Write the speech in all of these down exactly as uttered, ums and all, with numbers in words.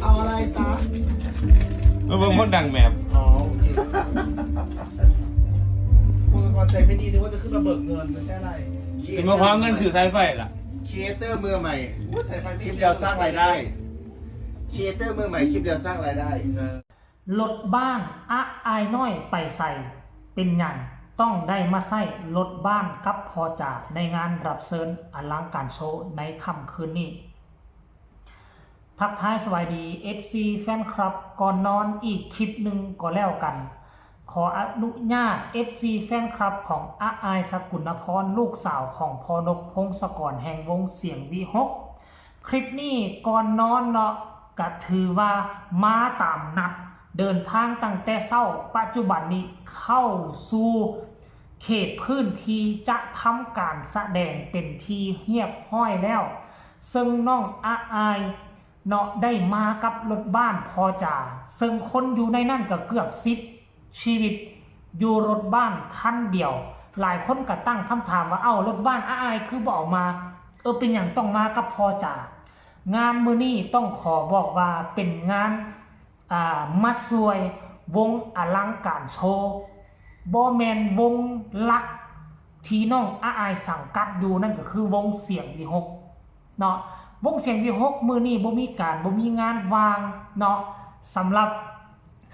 เอาอะไรจ๊ะ มาเบิ่งคนดังแหม อ๋อ โอเค คุณกรใจไม่ดีนึกว่าจะขึ้นมาเบิกเงินไม่ใช่อะไร สิมาขอเงินซื้อสายไฟล่ะ ครีเอเตอร์มือใหม่ อุ๊ยสายไฟไม่ คลิปเดียวสร้างรายได้ ครีเอเตอร์มือใหม่ คลิปเดียวสร้างรายได้ เออ รถบ้านอะอายน้อยไปใส่เป็นหยังต้องได้มาใส่รถบ้านกับพ่อจ๋าในงานรับเชิญอลังการโชว์ในค่ำคืนนี้ ทักทายสวัสดี เอฟซี แฟนคลับก่อนนอนอีกคลิปหนึ่งก็แล้วกัน ขออนุญาต เอฟซี แฟนคลับของอาอายสกุลนพร ลูกสาวของพ่อนกพงศกรแห่งวงเสียงวิหก คลิปนี้ก่อนนอนเนาะก็ถือว่ามาตามนัด เดินทางตั้งแต่เช้า ปัจจุบันนี้เข้าสู่เขตพื้นที่จะทำการแสดงเป็นที่เรียบร้อยแล้ว ซึ่งน้องอาอายเนาะได้มากับรถบ้านพ่อจ๋า ซึ่งคนอยู่ในนั้นก็เกือบสิบชีวิต อยู่รถบ้านคันเดียว หลายคนก็ตั้งคำถามว่า เอ้า รถบ้านอาอายคือบ่เอามา เออ เป็นหยังต้องมากับพ่อจ๋า งานมื้อนี้ต้องขอบอกว่าเป็นงาน อ่า มาช่วยวงอลังการโชว์บ่แม่นวงหลักที่น้องอาอายสังกัดอยู่นั่นก็คือวงเสียงวิหกเนาะ วงเสียงวิหกมื้อนี้บ่มีการบ่มีงานว่างเนาะ สำหรับ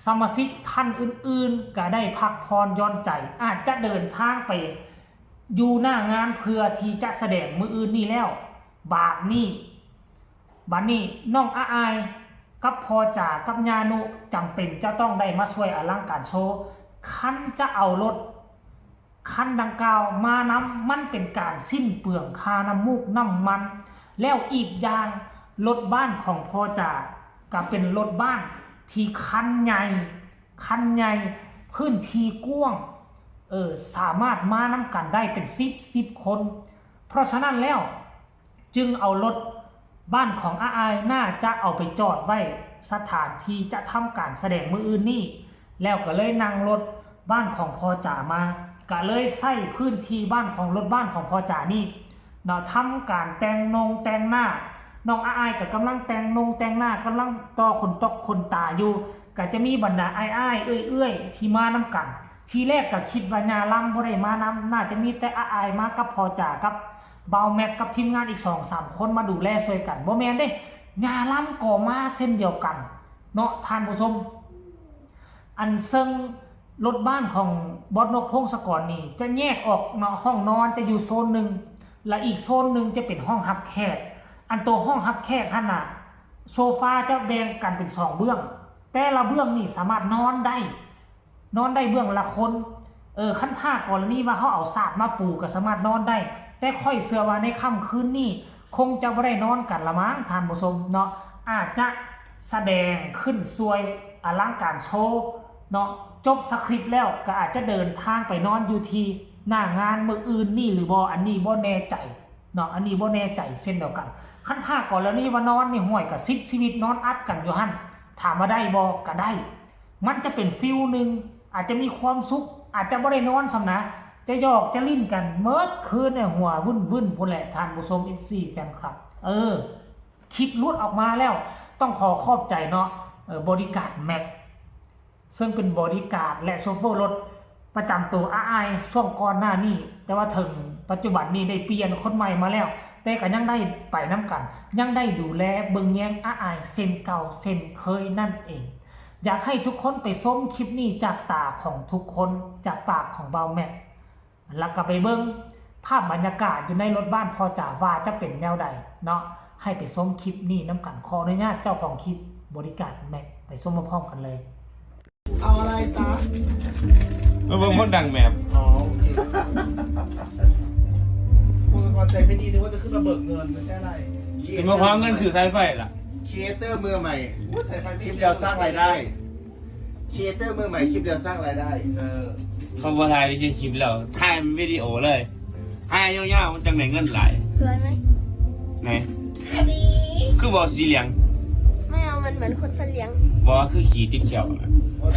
สมาชิกท่านอื่นๆ ก็ได้พักผ่อนหย่อนใจ อาจจะเดินทางไปอยู่หน้างานเพื่อที่จะแสดงมื้ออื่นนี่แล้ว บาดนี้ บาดนี้น้องอาอายกับพ่อจ๋ากับญานุจำเป็นจะต้องได้มาช่วยอลังการโชว์ คันจะเอารถคันดังกล่าวมานำ มันเป็นการสิ้นเปลืองค่าน้ำมูกน้ำมัน แล้วอีกอย่างรถบ้านของพ่อจ๋าก็เป็นรถบ้านที่คันใหญ่ คันใหญ่ พื้นที่กว้าง เออ สามารถมานำกันได้เป็นสิบ สิบคน เพราะฉะนั้นแล้ว จึงเอารถบ้านของอาอายน่าจะเอาไปจอดไว้สถานที่จะทำการแสดงมื้ออื่นนี่ แล้วก็เลยนั่งรถบ้านของพ่อจ๋ามา ก็เลยใช้พื้นที่บ้านของรถบ้านของพ่อจ๋านี่เนาะ ทำการแต่งนงแต่งหน้า น้องอาอายก็กำลังแต่งนงแต่งหน้า กำลังต่อขนตกขนตาอยู่ ก็จะมีบรรดาอ้ายๆ เอื้อยๆ ที่มานำกัน ทีแรกก็คิดว่าญาลำบ่ได้มานำ น่าจะมีแต่อาอายมากับพ่อจ๋ากับบ่าวแม็กกับทีมงานอีกสองสามคนมาดูแลช่วยกัน บ่แม่นเด้ ญาลำก็มาเช่นเดียวกัน เนาะท่านผู้ชม อันซึ่งรถบ้านของบอสนกพงศกรนี่จะแยกออกเนาะ ห้องนอนจะอยู่โซนหนึ่ง และอีกโซนหนึ่งจะเป็นห้องรับแขก อันตัวห้องรับแขกหั่นน่ะ โซฟาจะแบ่งกันเป็นสองเบื้อง แต่ละเบื้องนี่สามารถนอนได้ นอนได้เบื้องละคน เออ คันถ้ากรณีว่าเขาเอาสาดมาปูก็สามารถนอนได้ แต่ข้อยเชื่อว่าในค่ำคืนนี้คงจะบ่ได้นอนกันละมั้งท่านผู้ชมเนาะ อาจจะแสดงขึ้นช่วยอลังการโชว์เนาะ จบสคริปต์แล้วก็อาจจะเดินทางไปนอนอยู่ที่หน้างานมื้ออื่นนี่หรือบ่ อันนี้บ่แน่ใจเนาะ อันนี้บ่แน่ใจเช่นเดียวกัน คันถ้ากรณีว่านอนนี่ ห้วย ก็สิบชีวิตนอนอัดกันอยู่หั่น ถามว่าได้บ่ ก็ได้ มันจะเป็นฟีลหนึ่ง อาจจะมีความสุข อาจจะบ่ได้นอนซ้ำนะ จะหยอกจะเล่นกันเมิดคืนเนี่ย หัววุ่นวุ่นพู้นแหละท่านผู้ชม เอฟซี แฟนคลับ เออ คลิปหลุดออกมาแล้ว ต้องขอขอบใจเนาะ เออ บอดี้การ์ดแม็ก ซึ่งเป็นบอดี้การ์ดและโชเฟอร์รถประจำตัวอาอายช่วงก่อนหน้านี้ แต่ว่าถึงปัจจุบันนี้ได้เปลี่ยนคนใหม่มาแล้ว แต่ก็ยังได้ไปนำกัน ยังได้ดูแลเบิ่งแยงอาอายเช่นเก่าเช่นเคยนั่นเอง อยากให้ทุกคนไปชมคลิปนี้จากตาของทุกคน จากปากของบ่าวแม็ก แล้วก็ไปเบิ่งภาพบรรยากาศอยู่ในรถบ้านพ่อจ๋าว่าจะเป็นแนวใดเนาะ ให้ไปชมคลิปนี้นำกัน ขออนุญาตเจ้าของคลิปบอดี้การ์ดแม็ก ไปชมพร้อมๆกันเลย เอาอะไรจ๊ะ มาเบิ่งคนดังแหม อ๋อ โอเค คุณกรใจไม่ดีนึกว่าจะขึ้นมาเบิกเงินไม่ใช่อะไร สิมาขอเงินซื้อสายไฟล่ะ ครีเอเตอร์มือใหม่ อุ๊ยสายไฟไม่ คลิปเดียวสร้างรายได้ ครีเอเตอร์มือใหม่ คลิปเดียวสร้างรายได้ เออ เขาบ่ถ่ายวิดีโอคลิปแล้ว ถ่ายเป็นวิดีโอเลย ถ่ายยาวๆ มันจังได้เงินหลาย สวยไหม ไหน อันนี้ คือบ่สีเหลือง ไม่เอามันเหมือนคนฟันเหลือง บ่คือขี้ติดเขียวนะ โอ้ย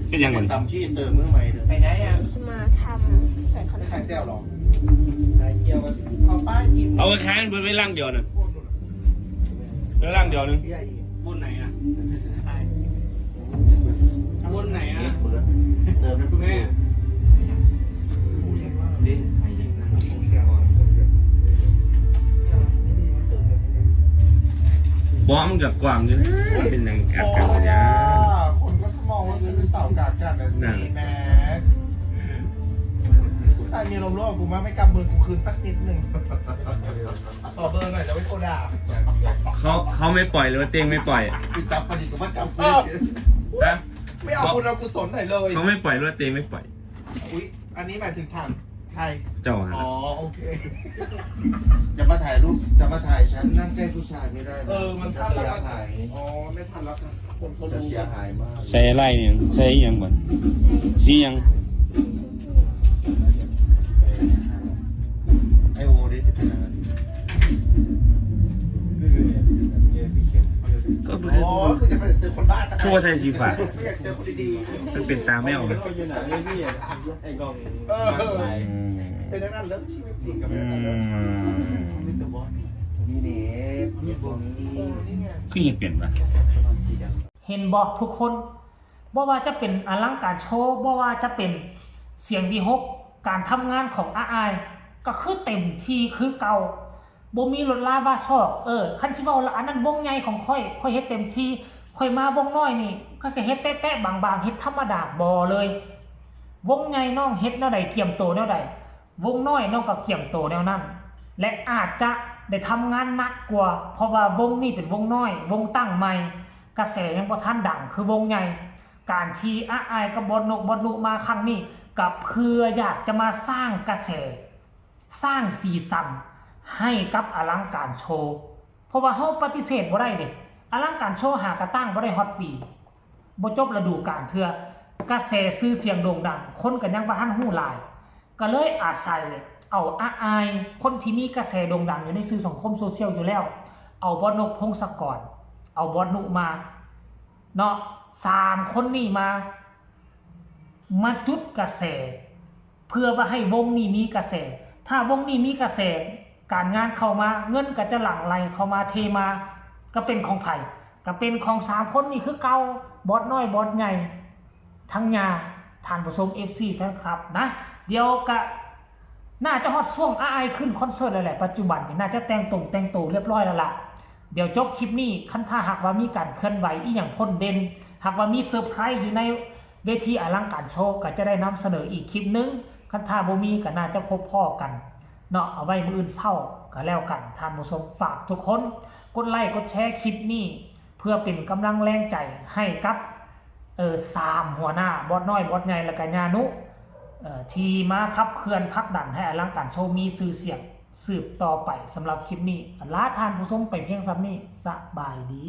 เป็นหยังมัน ตำครีเอเตอร์มือใหม่เลย ไปไหนอ่ะ มาทำใส่คอน ไม่ แท ขาย ค แจ่วหรอ ขายเจียวกัน เอาป้ายกิน เอาไปขายมันเป็นลังเดียวนะ เรื่องร่างเดียวนึง บนไหนอ่ะ บนไหนอ่ะ เปิดเติมในตู้ แม่ เล่นไทย บอมกับกวางอยู่นะเป็นหยังกัดกันเนี่ย คนก็มองว่าฉันเป็นสาวกากันนะสิแม่ผู้ชายมีลมณ์โลกกูมาไม่กำมือกูคืนสักนิดหนึ่งขอเบอร์หน่อยจะไม่โทรด่า เขาเขาไม่ปล่อยหรือว่าเต้งไม่ปล่อย ปิดจับประดิษฐ์กับว่าจับกู นะ ไม่เอาบุญเอากุศลหน่อยเลย เขาไม่ปล่อยหรือว่าเต้งไม่ปล่อย อุ้ยอันนี้หมายถึงถามใคร เจ้าฮะ อ๋อโอเค จะมาถ่ายรูปจะมาถ่ายฉันนั่งใกล้ผู้ชายไม่ได้นะ เออ มัน จะเสียหาย อ๋อ ไม่ทันแล้วค่ะ คนเขา จะ รู้ เสียหายมาก ใส่อะไรเนี่ยใส่อีหยังบ่สีหยัง ไอโอเดจะเป็นอะไร ก็ อ๋อคือจะไปเจอคนบ้ากัน คือว่าใส่สีฟ้า ไม่อยากเจอคนดี มันเป็นตาแมว ก็อยู่ไหนเลยพี่ไอ้กล่อง ๆเออ อืม เป็นอย่างนั้นเรื่องชีวิตจริงกับ อื เป็นอย่างนั้นเรื่อง ม มิสเตอร์บอส นี่นี่นี่ตรงนี้ คือเห็นเปลี่ยนปะ เห็นบอกทุกคนบ่ว่าจะเป็นอลังการโชว์บ่ว่าจะเป็นเสียงดีหกการทำงานของอาอายก็คือเต็มที่คือเก่าบ่มีลดลาว่าซอกเออคันสิเว้าละอันนั้นวงใหญ่ของข้อยข้อยเฮ็ดเต็มที่ข้อยมาวงน้อยนี่ก็จะเฮ็ดแปะๆบางๆเฮ็ดธรรมดาบ่เลย วงใหญ่น้องเฮ็ดแนวใดเกียมโตแนวใด วงน้อยน้องก็เกียมโตแนวนั้น และอาจจะได้ทำงานหนักกว่า เพราะว่าวงนี้เป็นวงน้อย วงตั้งใหม่ กระแสยังบ่ทันดังคือวงใหญ่ การที่อาอายกับบอสนกบอสนุมาครั้งนี้ก็เพื่ออยากจะมาสร้างกระแส สร้างสีสันให้กับอลังการโชว์ เพราะว่าเฮาปฏิเสธบ่ได้เด้อลังการโชว์หากระตั้งบ่ได้ฮอดปี บ่จบฤดูกาลเทื่อกระแสชื่อเสียงโด่งดัง คนก็ยังบ่ทันฮู้หลาย ก็เลยอาศัยเอาอาอายคนที่มีกระแสโด่งดังอยู่ในสื่อสังคมโซเชียลอยู่แล้ว เอาบอสนกพงศกร เอาบอสนุมาเนาะสามคนนี้มา มาจุดกระแส เพื่อว่าให้วงนี้มีกระแส ถ้าวงนี้มีกระแส การงานเข้ามาเงินก็จะหลั่งไหลเข้ามาเทมา ก็เป็นของไผก็เป็นของสามคนนี้คือเก่าบอสน้อยบอสใหญ่ทั้งยาท่านผู้ชม เอฟซี แฟนคลับนะ เดี๋ยวก็น่าจะฮอดช่วงอาอายขึ้นคอนเสิร์ตแล้วแหละปัจจุบันนี้น่าจะแต่งตรงแต่งตัวเรียบร้อยแล้วล่ะ เดี๋ยวจบคลิปนี้คันถ้าหากว่ามีการเคลื่อนไหวอีหยังพ่นเด่น หากว่ามีเซอร์ไพรส์อยู่ในเวทีอลังการโชว์ก็จะได้นำเสนออีกคลิปหนึ่งคันถ้าบ่มีก็น่าจะพบพ้อกันเนาะเอาไว้มื้ออื่นเช้าก็แล้วกันท่านผู้ชมฝากทุกคน กดไลค์กดแชร์คลิปนี้ เพื่อเป็นกำลังแรงใจให้กับเออสามหัวหน้าบอสน้อยบอสใหญ่และก็ญานุเอ่อที่มาขับเคลื่อนผลักดันให้อลังการโชว์มีชื่อเสียงสืบต่อไปสำหรับคลิปนี้ลาท่านผู้ชมไปเพียงส่ำนี้สบายดี